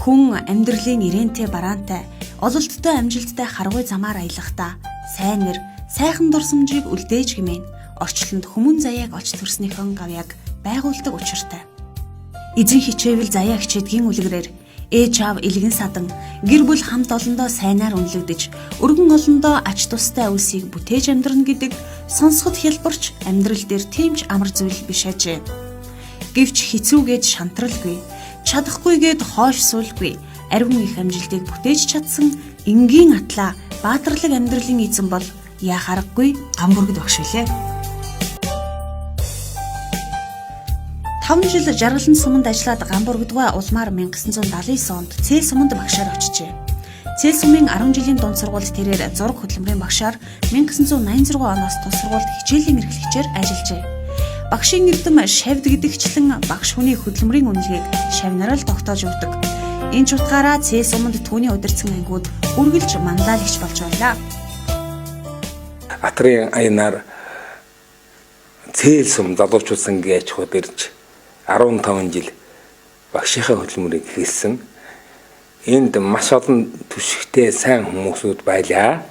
Хүн амьдралын ирээнтэй бараантай, ололттой амжилттай харгуй замаар аялахдаа сайн нэр, сайхан дурсамжийг үлдээж гэмээн орчлонд хүмүүн заяаг олж төрснийхэн гавьяаг байгуулдаг учиртай. Эзэн хичээвэл заяа хичээдгийн үлгэрээр ээж аав элгэн садан гэр бүл хамт олондоо сайнаар үнэлэгдэж өргөн олондоо ач тустай үлсийг бүтээж амьдрна гэдэг сонсоход хялбарч амьдрал дээр тийм ч амар зүйл биш ажээ. Гэвч хэцүүгээд шантралгүй, чадахгүйгээд хоош суулгүй ариун их амжилтыг бүтээж чадсан энгийн атлаа баатарлаг амьдралын эзэн бол яах аргагүй Гамбургд багш билээ. 5 жил Жаргалан суманд ажиллаад Гамбургдгаа улмаар 1979 онд Цээл суманд багшаар очжээ. Цээл сумын 10 жилийн дунд сургуульд тэрээр зураг хөдөлмөрийн багшаар 1986 оноос тус сургуульд хичээлийн эрхлэгчээр ажиллажээ. Багшийн эрдэм шавьд гэдэгчлэн багш хүний хөдөлмөрийн үнэлгээг шавнараа л тогтоож өгдөг. Энэ ч утгаараа Цээл суманд түүний удирдсан ангиуд үргэлж манлайлагч болж байлаа. Атрын аянаар Цээл сум залуучууд сангийн аж ахуйд ирж 15 жил багшийнхаа хөдөлмөрийг хийсэн. Энд маш олон түшигтэй сайн хүмүүсүүд байлаа.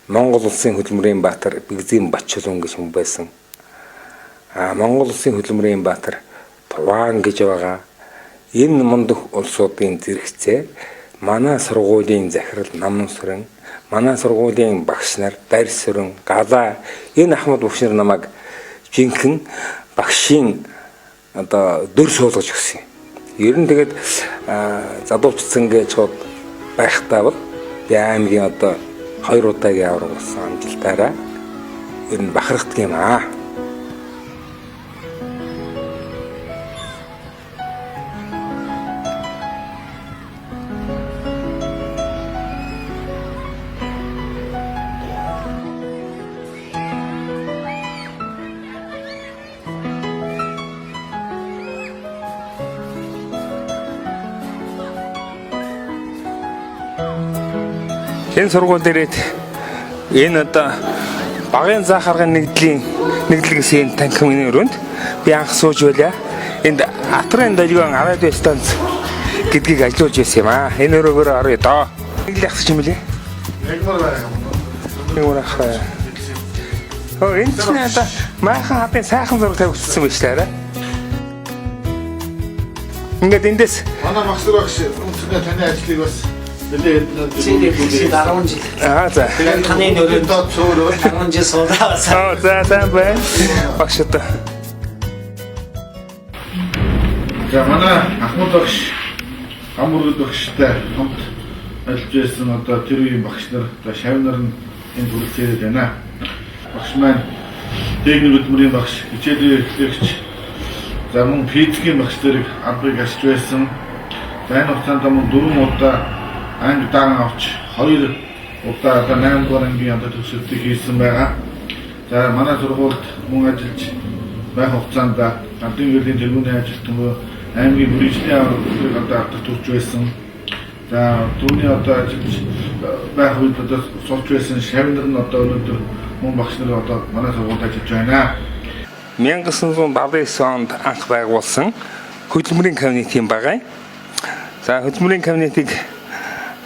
Монгол улсын хөдөлмөрийн баатар Бэгзийн Батчулуун гэж хүн байсан. Монгол улсын хөдөлмөрийн баатар Туваан гэж байгаа. Энэ мундаг улсуудын зэрэгцээ манай сургуулийн захирал Наман Сүрэн, манай сургуулийн багш нар Дарь Сүрэн, Галаа энэ ахмад багш нар намайг жинхэнэ багшийн одоо дүр суулгаж өгсөн юм. Ер нь тэгээд залуучдсан гэж хот байхдаа бол би аймгийн одоо 2 удаагийн авраг болсон амжилтаараа ер нь бахархдаг юм аа. Энэ сургууль дээрээ энэ одоо багын заах аргын нэгдлийн нэгдэл гэсэн энэ танхимын өрөөнд би анх сууж байлаа. Энд Атрын долгион радио станц гэдгийг ажиллуулж байсан юм аа. Энэ өрөөгөөр оръё доо. Нэг л ахсаж юм лээ. Ягмар байх юм. Ягмар ах. Оо энэ чинь одоо майхан хатын сайхан зураг тавигдсан байж таараа. Ингээд эндээс манай магсар багш өнцгөө таны ажлыг бас нэлээд Чи 10 жил. Аа за. Тэгээд таны нөрөөнд доод цөөрөө 10 жил суулаа. Аа за сайн байна. Багш одоо. За манай Ахмад багш Гамбургд багштай хамт ажиллаж байсан одоо тэр үеийн багш нар одоо шавь нар нь энд хүрэлцээрээд байна. Багш маань техник хөдөлмөрийн багш, хичээлийн эрхлэгч, за мөн физикийн багш зэрэг албыг асч байсан. За энэ хугацаанд мөн 4 удаа анги даан авч 2 удаа одоо 8 дугаар ангийн одоо төгсөлтийг хийсэн байгаа. За манай сургуульд мөн ажиллаж байх хугацаанд Ардын гэрлийн тэргүүний ажилтан буюу аймгийн мөрөгжлийн аврагыг одоо авдаг төрж байсан. За түүний одоо ажиллаж байх үед одоо сурч байсан шавь нар нь одоо өнөөдөр мөн багш нар одоо манай сургуульд ажиллаж байна. 1979 онд анх байгуулсан хөдөлмөрийн кабинет юм байгаа. За хөдөлмөрийн кабинетыг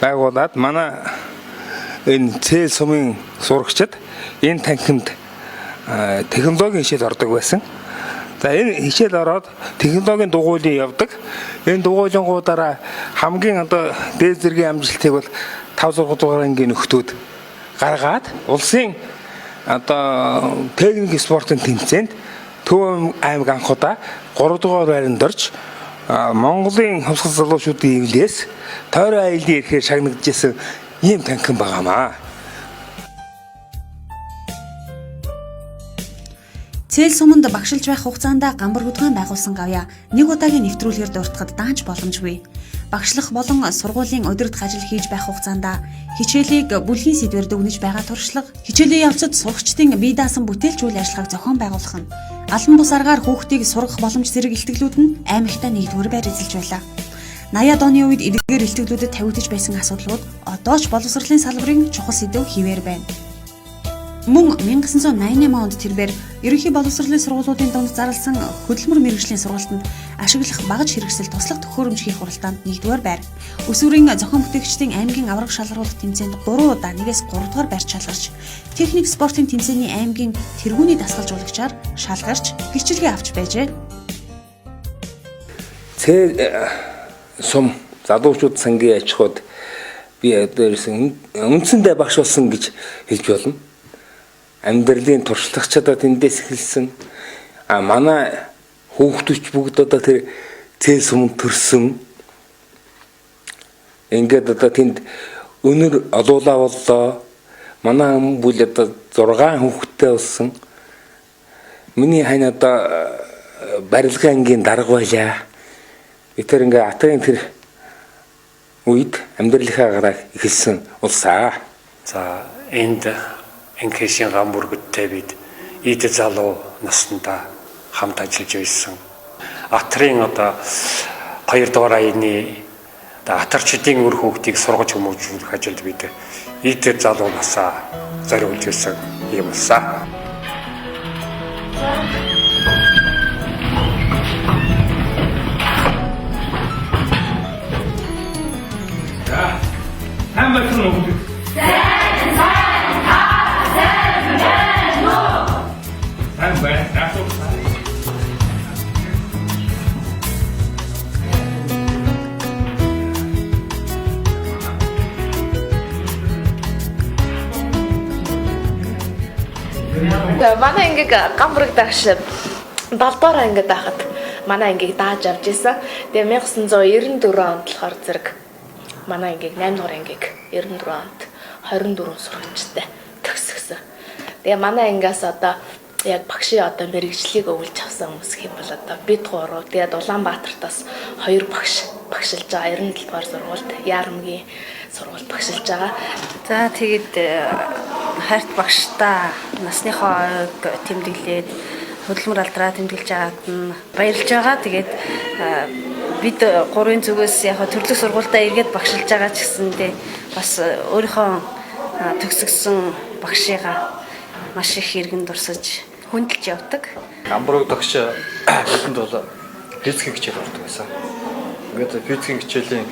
байгуулад манай энэ Цээл сумын сурагчид энэ танхимд технологийн хичээл ордог байсан. За энэ хичээл ороод технологийн дугуйлын явдаг. Энэ дугуйлангуудаараа хамгийн одоо дээд зэргийн амжилтыг бол 5 6 дугаар ангийн нөхдүүд гаргаад улсын одоо техник спортын тэмцээнд Төв аймаг анх удаа 3 дугаар байранд орж Монголын хувьсгал залуучуудын эвлээс тойрон аялын эрхээр шагнагдчихсан ийм танхим байгаамаа. Цээл суманд багшилж байх хугацаанд Гамбар хөдгөн байгуулсан гавьяа нэг удаагийн нэвтрүүлгээр дуртахад даанч боломжгүй. Багшлах болон сургуулийн удирдах ажил хийж байх хугацаанд хичээлийг бүлгийн сэдвээр дүгнэж байгаа туршлага, хичээлийн явцад сурагчдын бие даасан бүтээлч үйл ажиллагааг зохион байгуулах нь албан бус аргаар хүүхдийг сургах боломж зэрэг илтгэлүүд нь аймагтаа нэгдүгээр байр эзэлж байлаа. 80-ад оны үед эдгээр илтгэлүүдэд тавигдаж байсан асуудлууд одоо ч боловсролын салбарын чухал сэдэв хэвээр байна. Мөн 1988 онд тэрбээр ерөнхий боловсролын сургуулиудын дунд зарласан хөдөлмөр мэргэжлийн сургалтанд ашиглах багаж хэрэгсэл туслах төхөөрөмж хийх хуралдаанд 1-р байр. Өсвөрийн зохион бүтээгчдийн аймгийн аварга шалгаруулах тэмцээнд 3 удаа 1-ээс 3 дугаар байрт шалгарч, техник спортын тэмцээний аймгийн тэргүүний дасгалжуулагчаар шалгарч гэрчилгээ авч байжээ. Цээ сум залуучууд сангийн аж ахуйд би одоо ерөөсөн үндсэндээ багш болсон гэж хэлж болно. Амьдралын туршлагач одоо тэндээс эхэлсэн. А манай хүүхдүүч бүгд одоо тэр цээл суманд төрсөн. Ингээд одоо тэнд өнөр олуулаа боллоо. Манай бүл одоо 6 хүүхэдтэй болсон. Миний хань одоо барилгын ангийн дарга байлаа. Би тэр ингээ атын тэр үед амьдралынхаа гараа эхэлсэн улсаа. За энд Инкэшийн гам бүргэдтэй бид эд залуу наснда хамт ажиллаж байсан. Атрын одоо 2 дугаар аяны одоо атарчдын үр хүүхдийг сургаж хүмүүжүүлэх ажилд бид эд залуу насаа зориулж байсан юм улсаа. За, сайн байсан уу? Сайн байна. Манай ангийг гам бүрэг дагш 70 дугаар ангид байхад манай ангийг дааж авч исэн. Тэгээ 1994 онд болохоор зэрэг манай ангийг 8 дугаар ангийг 94 онд 24 сурагчтай төгсгсөн. Тэгээ манай ангиас одоо яг багшийн одоо мэрэгжлийг өвлж авсан хүмүүс гэх юм бол одоо бид гурав, тэгээд Улаанбаатарт бас 2 багш багшилж байгаа, 97 дугаар сургуульд, Яармгийн сургуульд багшилж байгаа. За тэгээд хайрт багштай насныхоо ойг тэмдэглээд хөдөлмөр алдраа тэмдэглэж байгаад нь баярлж байгаа. Тэгээд бид гурвын зүгээс яг төрлөх сургуультай эргээд багшилж байгаа ч гэсэндээ бас өөрийнхөө төгсгсөн багшигаа маш их иргэн дурсаж хүндэлж явдаг. Гамбург багш бидэнд бол физикийн хичээл ордог байсан. Ингээд физикийн хичээлийн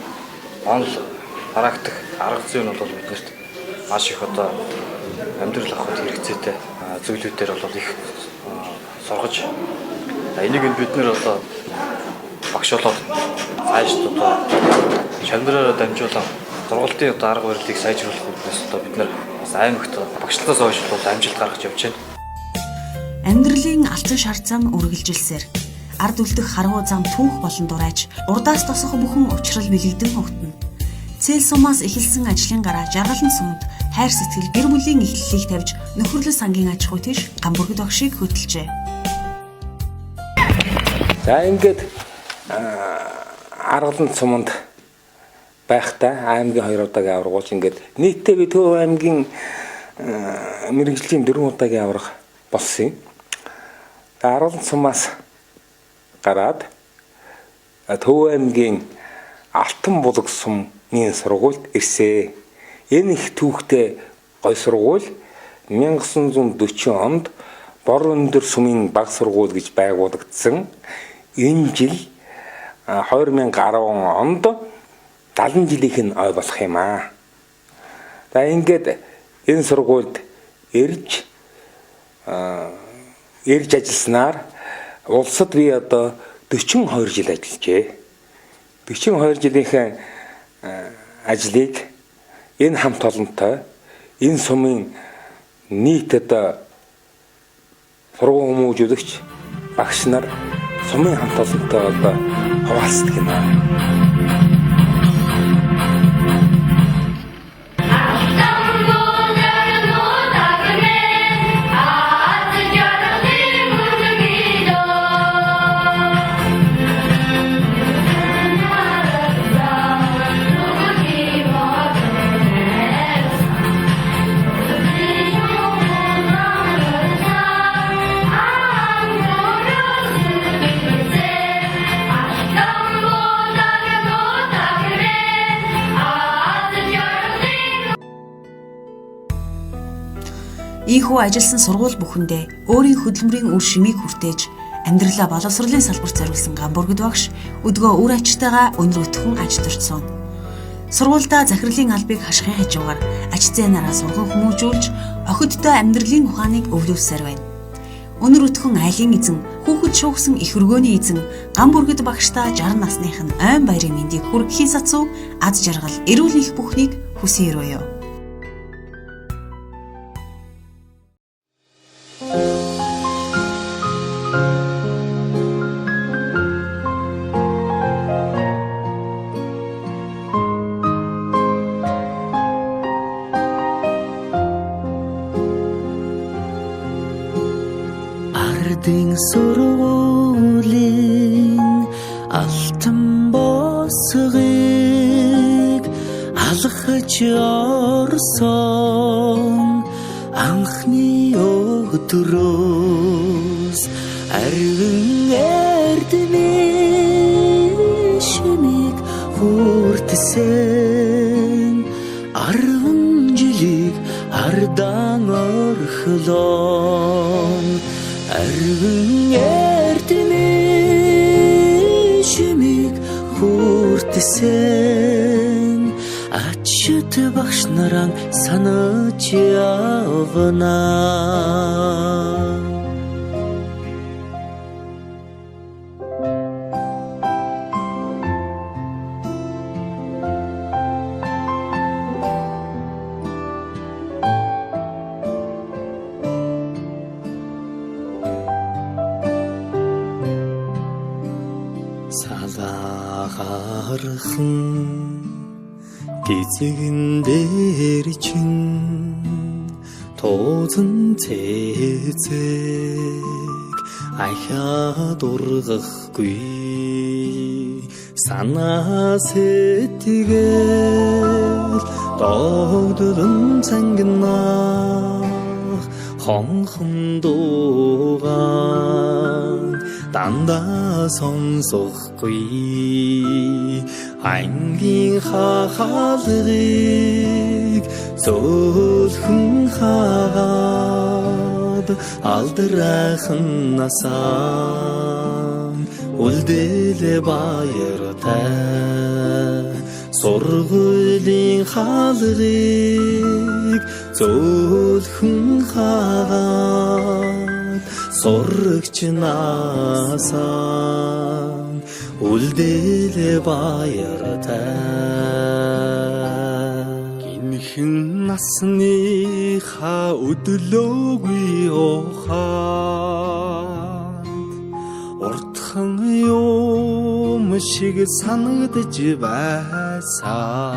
онол практик арга зүй нь бол биднэрт маш их одоо амьдрал авахд хэрэгцээтэй зүйлүүдээр бол их сургаж, энийг нь бид нэр одоо багш болоод цааш одоо шавнараараа дамжуулан сургалтын одоо арга барилыг сайжруулах үүднээс одоо бид нар бас аймагт багшлаас хойш бол амжилт гаргаж явж байна. Амьдралын алцан шар зам үргэлжилсээр ард үлдэх харгуй зам түүх болон дурайж урдаас тосох бүхэн учрал бэлэгдэн хугтана. Цээл сумаас эхэлсэн ажлын гараа жаргалан сумд хайр сэтгэл гэр бүлийн эхлэлийг тавьж нөхөрлөл сангийн аж ахуй тийш Гамбургд багшийг хөтөлжээ. За ингээд аргалан суманд байхдаа аймгийн 2 удаагийн аваргуулж ингээд нийтдээ би Төв аймгийн мэргэжлийн 4 удаагийн аварга болсон юм. Аргалан сумаас гараад Төв аймгийн Алтан булаг сумын сургуульд ирсэ. Энэ их түүхтэй гой сургууль 1940 онд Бор өндөр сумын баг сургууль гэж байгуулагдсан. Энэ жил 2010 онд 70 жилийнх нь ой болох юм аа. За ингээд энэ сургуульд ирж ажилласнаар улсад би одоо 42 жил ажиллажээ. 42 жилийнхээ ажлыг энэ хамт олонтой энэ сумын нийт одоо сургууль хүмүүжүүлэгч багш нар сумын хамт олонтой одоо хуваалцдаг юм аа. Ийхүү ажилласан сургууль бүхэндээ өөрийн хөдөлмөрийн үр шимийг хүртээж амьдралаа боловсролын салбарт зориулсан Гамбургд багш өдгөө үр ачтайгаа өнөр өтгөн аж төрч сууна. Сургуульдаа захирлын албыг хашихын хажуугаар ач зээнараа сурган хүмүүжүүлж охидтой амьдралын ухааныг өвлүүлсээр байна. Өнөр өтгөн айлын эзэн, хүүхэд шүүхсэн их өргөөний эзэн Гамбургд багшдаа 60 насных нь ойн баярын мэндийг хүргэхийн сацуу аз жаргал, эрүүл энх бүхнийг хүсэн өрөөе. Ардын сургуулийн алтан босгыг алхаж орсон анхны өдрөөс арвин эрдмийн шимийг хүртсэн 10 жилийг ардаан орхилон арвин эрдмийн шимийг хүртсэн ачид багш нараа санаж явна. Салаагархан гизэгэн дээр чин тузан цэцэг ахиад ургахгүй санаа сэтгэл догдолон цангинах хонхон дууган дандаа сонсохгүй ангийн хаалгыг зөөлхөн хаагаад алдрайхан насаа үлдээлээ баяртай сургуулийн хаалгыг зөөлхөн хаагаад сурагч насаа үлдээлээ баяртай. Гинхэн насныхаа өдлөөгүй ухаанд уртхан юм шиг санагдаж байсан.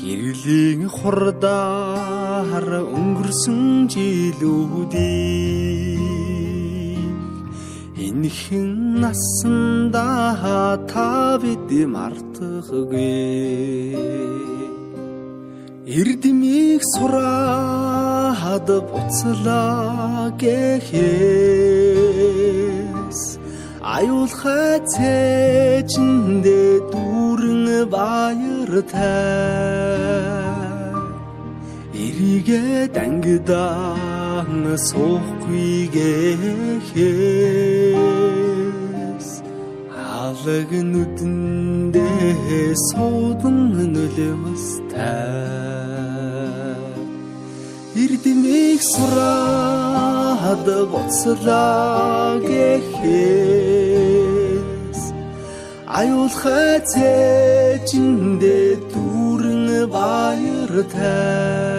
Гэрлийн хурдаар өнгөрсөн жилүүдийг энэхэн насандаа та бид мартахгүй. Эрдмийг сураад буцлаа гэхээс аюулхай цээжиндээ дүүрэн баяртай эргээд ангидаан суухгүй гэхээс алаг нүдэндээ суудан нулимстай. Эрдмийг сураад буцлаа гэхээс аюулхай цээжиндээ дүүрэн баяртай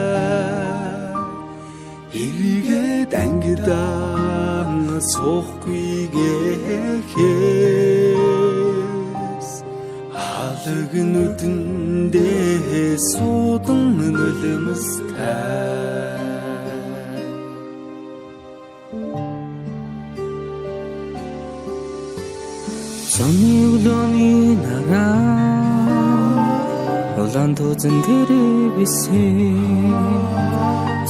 эргээд ангидаан суухгүй гэхээс алаг нүдэндээ суудан нулимстай. Зоны өглөөний нараа улаан тузан дээр бисээ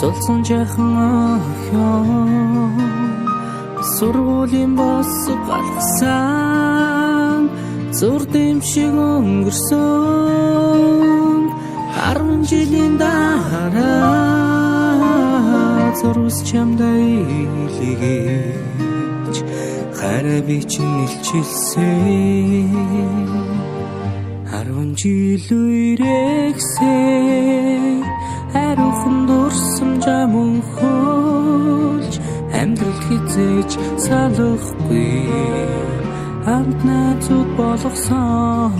золсон жаахан охин сургуулийн босго галгасан зурд юм шиг өнгөрсөн 10 жилийн дараа газар ус чамдаа илгээж хараа би чинь илчилсэн. 10 жил үерэгсээ ариухан дурсамжаа мөнхөлж амьдрал хизээж салахгүй амт найзууд болгосон.